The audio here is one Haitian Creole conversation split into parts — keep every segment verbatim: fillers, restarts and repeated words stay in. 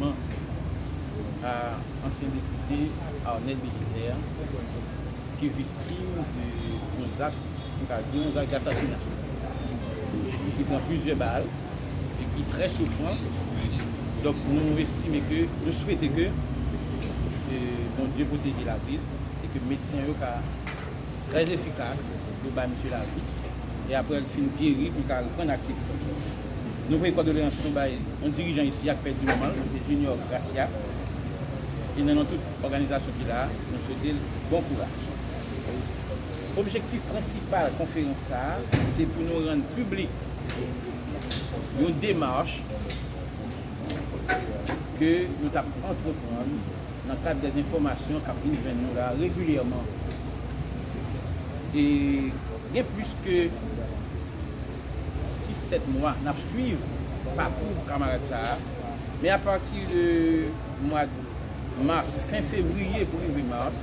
A ansyen depite Arnel Bélizaire, ki viktim de yon zak, nou ka di yon zak dasasina, ki pran plizyè bal e ki trè soufran. Donk, nou estime ke, nou swete ke, e, Bondye pwoteje lavi l e ke medsen yo ka trè efikas pou bay misye lavi. E apre l fin geri, pou l ka reprann aktivite. Nou voye kondoleyans nou bay yon dirijan isi a k pèdi manman l, se Junior Gracia. E nan non tout òganizasyon ki la a, nou swete l bon kouraj. Objektif prensipal konferans sa a, se pou nou rann piblik yon demach ke nou t ap antreprann nan kad dèz enfòmasyon k ap vin jwenn nou la regilyèman. E gen plis ke sis sèt mwa n ap swiv pakou kamarad sa a, men apati de mwa mas, fen fevriye pou rive mas,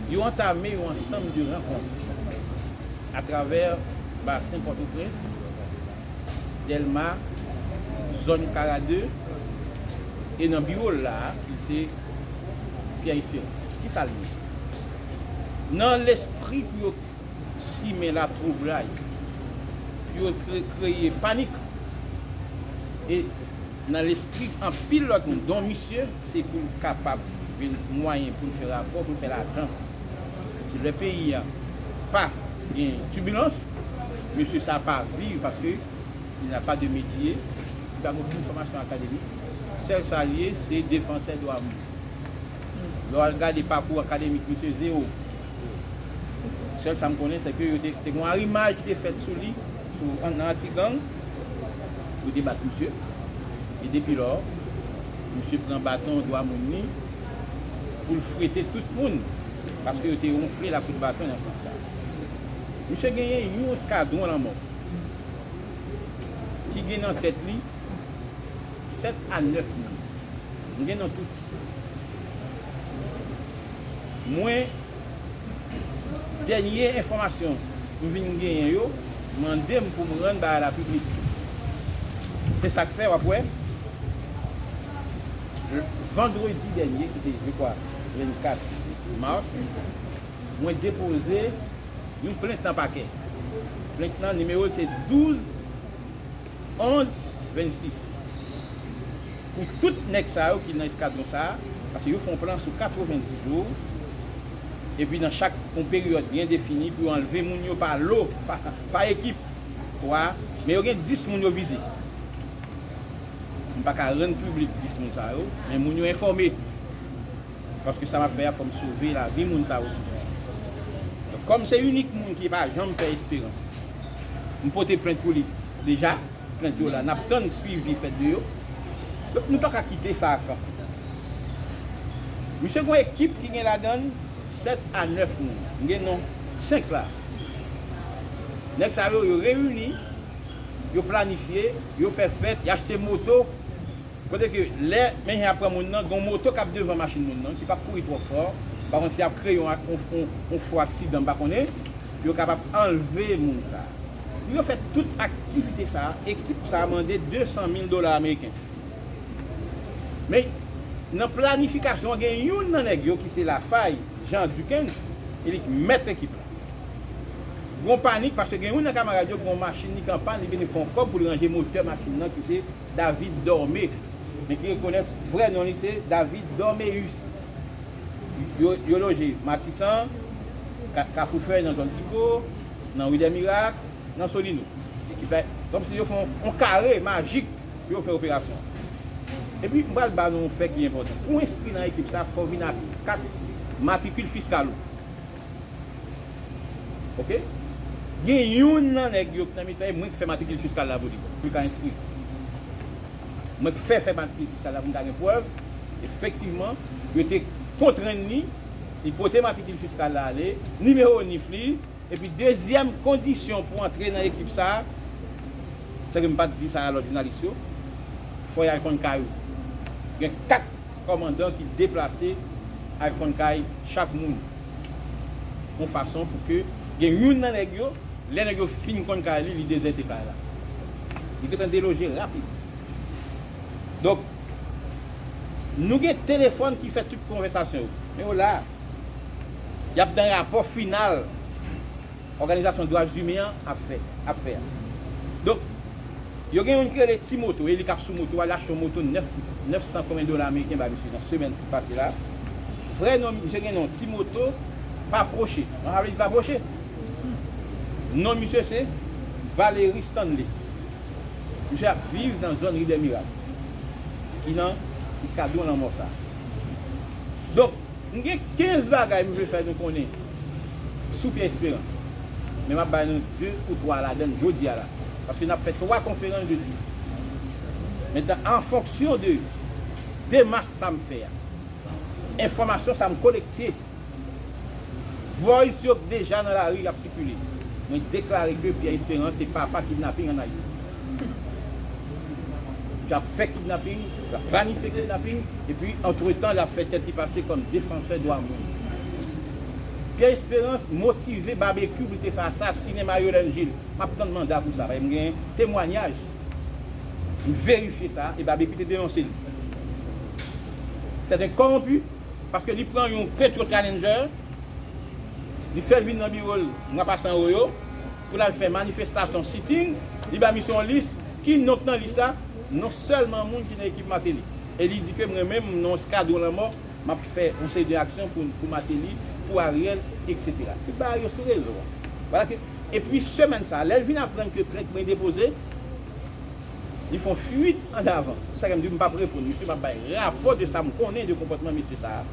yo antame yon ansanm de rankont atravè basen Pòtoprens, Dèlma, zòn Kara de, e nan biwo l la a, ki se Pierre Espérance. Kisa l ye? Nan lespri pou yo simen latwoublay, pou yo kre-, kreye panik, e nan lespri anpil lòt moun, don misye, se pou l kapab jwenn mwayen pou l fè rapò, pou l fè lajan. Si lè peyi a pa gen tibilans, mesye sa pa viv paske li na pa de metye, li pa gen okenn fòmasyon akademik. Sèl sa l ye, se defansè dwa moun. Lè w al gade pakou akademik misye, zewo. Sèl sa m konnen, se ke yo te, te gen yon arimaj ki te fèt sou li, sou, an, nan Atigang, yo te bat misye. E depi lò, misye pran baton dwa moun li pou l frete tout moun, paske yo te wonfle l ak kout baton nan sans sa. Misye genyen yon eskadwon lanmò ki gen nan tèt li sèt a nèf moun. M gen non tout. Mwen, dènye enfòmasyon m vin genyen yo, mande m pou m rann bagay la piblik. Se sa k fè, w ap wè, vandredi dènye, ki te, je kwa, vennkat mas, mwen depoze yon plent nan pakè. Plent nan nimewo l se douz onz vennsis. Pou tout nèg sa yo ki nan eskadwon sa a, paske yo fè yon plan sou katrevenndis jou, epi nan chak yon peryòd byen defini pou yo anlve moun yo pa lo, pa, pa ekip, twa, men yo gen dis moun yo vize. M pa ka rann piblik dis moun sa yo, men moun yo enfòme. Paske sa m ap fè a, fò m sove lavi moun sa yo. Donk, kòm se inik moun ki pa janm pè esperans, m pote plent pou li deja. Plent yo la, n ap tann swivi fèt de yo. Donk, nou pa ka kite sa a kanpe. Misye gen yon ekip ki gen ladan l sèt a nèf moun. M gen non senk la. Nèg sa yo, yo reyini, yo planifye, yo fè fèt, y achte moto. Kote ke lè menm jan y ap pran moun nan, gen yon moto k ap devan machin moun nan, ki p ap kouri twò fò, pa kont si y ap kreye yon, yon, yon, yon fo aksidan, m pa konnen, pou yo kapab anlve moun sa a. Pou yo fè tout aktivite sa a, ekip sa a mande de san mil dola ameriken. Men, nan planifikasyon an, gen youn nan nèg yo ki se Lafay, Jean Duckens, e li k mèt ekip la. Gen yon panik, paske gen youn nan kamarad yo, gen yon machin li k an pàn, li vin fè yon kòb pou li ranje motè machin nan, ki se David Dormé, men ki rekonèt vrè non li se David Dorméus. Yo, yo loje Matisan, Ka-, Kafou Fèy nan zòn Siko, nan Ri dè Mirak, nan Solino. Ekip la, kòmsi yo fè yon, yon kare majik pou yo fè operasyon an. Epi, m pral ba nou yon fè ki enpòtan. Pou w enskri nan ekip sa, fò w vin ak kat matrikil fiskal ou. Oke? Gen youn nan nèg yo ki nan mitan yo, mwen ki fè matrikil fiskal la pou li, pou li ka enskri. Mwen ki fè, fè matrikil fiskal la pou m ta gen prèv. Efektivman, yo te kontrenn li, li pote matrikil fiskal la ale, nimewo nif li, epi dezyèm kondisyon pou antre nan ekip sa a, se ke m pa t di sa a lòt jounalis yo, fò y al konn kay ou. Gen kat kòmandan ki deplase al konn kay chak moun, yon fason pou ke gen youn nan nèg yo, lè nèg yo fin konn kay li, li dezète kay la. Li gentan deloje rapid. Donk, Nou gen telefòn ki fè tout konvèsasyon yo. Men yo la, y ap nan rapò final òganizasyon dwa imen an ap fè, ap fè a. Donk, yo gen youn ki rele Ti Moto, e li k ap sou moto a, li achte yon moto nèf, nèf san konbyen dola ameriken ba misye nan semèn ki pase la. Vrè non misye gen non Ti Moto, pa pwoche. Mwen pa vle di pa pwoche. Non misye se Valery Stanley. Misye ap viv nan zòn Ri dè Mirak, ki nan eskadwon lanmò sa. Donk, m gen kenz bagay m vle fè nou konnen sou Pierre Espérance. Men m ap bay nou de ou twa ladan l jodi a la. Paske n ap fè twa konferans de sui. Mentnan, an fonksyon de demach sa m fè a, enfòmasyon sa m kolekte, voice yo k deja nan lari ap sikile. Mwen deklare ke Pierre Espérance se papa kidnaping ann Ayiti. Misye ap fè kidnaping, l ap planifye kidnaping, epi antretan l ap fè tèt li pase kòm defansè dwa moun. Pierre Espérance motive Babekyou pou l te fè asasinen Mario Lène Gilles. M ap tann manda pou sa, paske m gen temwanyaj. M verifye sa, e Babekyou te denonse l. C'est un corrompu, paske li pran yon Petro Challenger, li fè l vin nan biwo l, mwa pase anwo yo, pou l al fè manifestasyon, sitting, li ba misye yon lis, ki non k nan lis la, non sèlman moun ki nan ekip Martelly. E li di ke mwen menm, m nan yon eskadwon lanmò, m ap fè yon seri de aksyon pou, pou Martelly, pou Ariel, et cetera. Tout bagay yo sou rezo a. Vwala ke, epi semèn sa, lè l vin aprann ke plent mwen depoze, li fè yon fuit an avan. Se sa k fè m di m p ap reponn misye, m ap bay rapò de sa m konnen de konpòtman mesye sa a.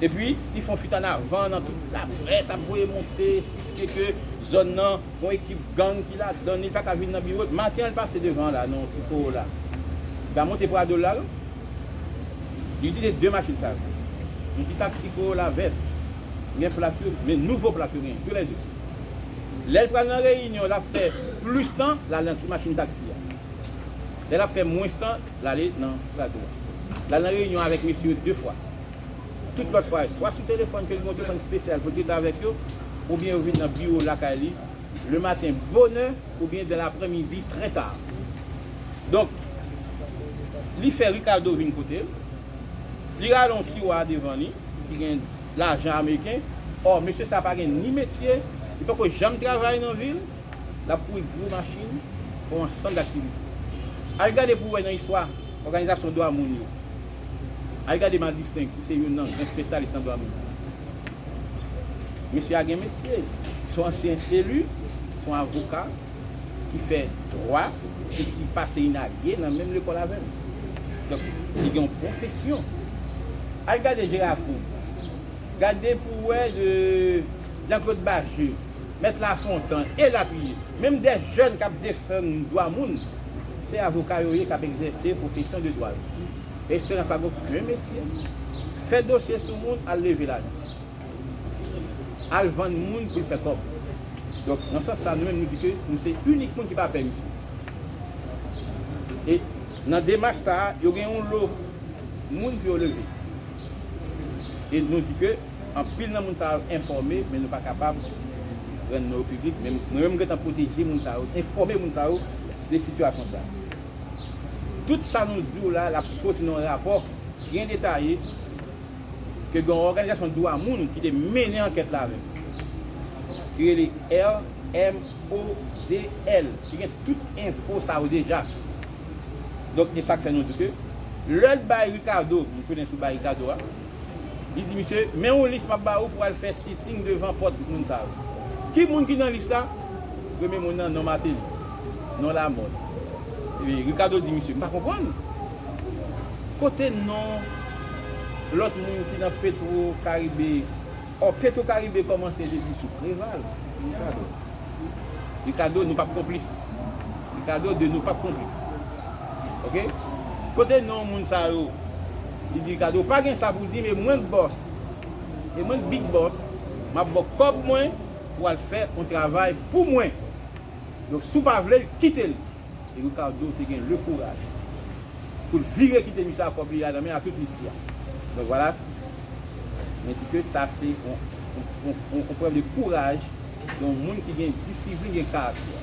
Epi, li fè yon fuit an avan nan tout laprès, ap voye monte, esplike ke zòn nan, yon ekip gang ki ladan, li pa ka vin nan biwo. Maten an, li pase devan la, nan yon ti Corolla. Li pa monte Prado l la, non. Li itilize de machin sa yo. Yon ti taksi Corolla vèt. Gen plak yo, men nouvo plak yo genyen, toulède. Lè l pral nan reyinyon, l ap fè plis tan, l al nan ti machin taksi a. Lè l ap fè mwens tan, l ale nan Prado a. L al nan reyinyon avèk mesye yo de fwa. Tout lòt fwa, swa sou telefòn ke l gen yon telefòn espesyal pou l rete avèk yo, oubyen yo vin nan biwo lakay li, le maten bonè, oubyen dan laprèmidi trè ta. Donk, li fè Ricardo vin kote l, li rale yon tiwa devan li, ki gen lajan ameriken. Ò, mesye sa pa gen ni metye, li poko janm travay nan vi l, l ap kouri gwo machin, fè yon ansanm daktivite. Al gade pou w wè nan istwa òganizasyon dwa moun yo. Al gade Madistin, ki se youn nan gran espesyalis nan dwa moun. Mesye a gen metye. Se yon ansyen eli, se yon avoka ki fè dwa e ki pase inage nan menm lekòl avè m. Donk, li gen yon pwofesyon. Al gade Gérard Poon. Gade pou w wè de Jean-Claude Bajeux, Mèt Lafontan, elatriye. Menm de jèn k ap defann dwa moun, se avoka yo ye k ap egzèse pwofesyon de dwa yo. Esperans pa gen okenn metye. Fè dosye sou moun, al leve lajan. Al vann moun pou l fè kòb. Donk, nan sans sa, nou menm nou di ke nou se inik moun ki pa pè misye. E nan demach sa a, yo gen yon lo moun pou yo leve. E nou di ke anpil nan moun sa yo enfòme, men nou pa kapab rann non yo piblik. Men mwen menm, m gentan pwoteje moun sa yo, enfòme moun sa yo de sitiyasyon sa a. Tout sa nou di w la, l ap soti nan yon rapò byen detaye ke gen yon òganizasyon dwa moun ki te mennen ankèt la avè m, ki rele R M O D L, ki gen tout enfo sa yo deja. Donk, e sa k fè nou di ke lè l bay Ricardo, nou tounen sou bay Ricardo a, li di, "Misye, men yon lis m ap ba ou pou al fè sitting devan pòt moun sa yo." Ki moun ki nan lis la? Premye moun nan, non Martelly, non Lamothe. Epi Ricardo di, "Misye, m pa konprann. Kote non lòt moun ki nan Petro Caribe?" Ò, Petro Caribe kòmanse depi sou Preval. Ricardo. Ricardo, nou p ap konplis. Ricardo, de nou p ap konplis. Oke? Kote non moun sa yo? Li di, "Ricardo, pa gen sa pou di, men mwen k bòs. E mwen k big bòs, m ap ba w kòb mwen pou w al fè yon travay pou mwen. Donk, si w pa vle l, kite l." E Ricardo te gen le kouraj pou l vire kite misye ak kòb li a nan men a tout lis li a. Donk, vwala, mwen di ke sa se yon, yon, yon, yon, yon prèv de kouraj de yon moun ki gen disiplin, gen karaktè.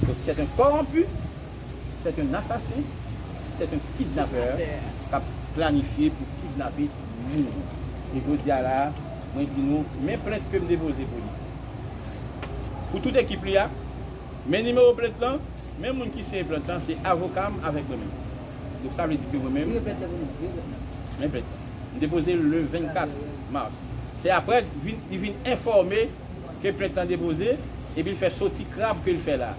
Donk, c'est un corrompu, c'est un assassin, C'est un kidnappeur k ap planifye pou kidnape moun. E jodi a la, mwen di nou, men plent ke m depoze pou li. Pou tout ekip li a, men nimewo plent lan, men moun ki siyen plent lan, se avoka m avèk mwen menm. Donk sa vle di ke mwen menm, men plent lan. M depoze l le vennkat mas. Se apre li vin, li vin enfòme ke plent lan depoze, epi l fè soti krab ke l fè la.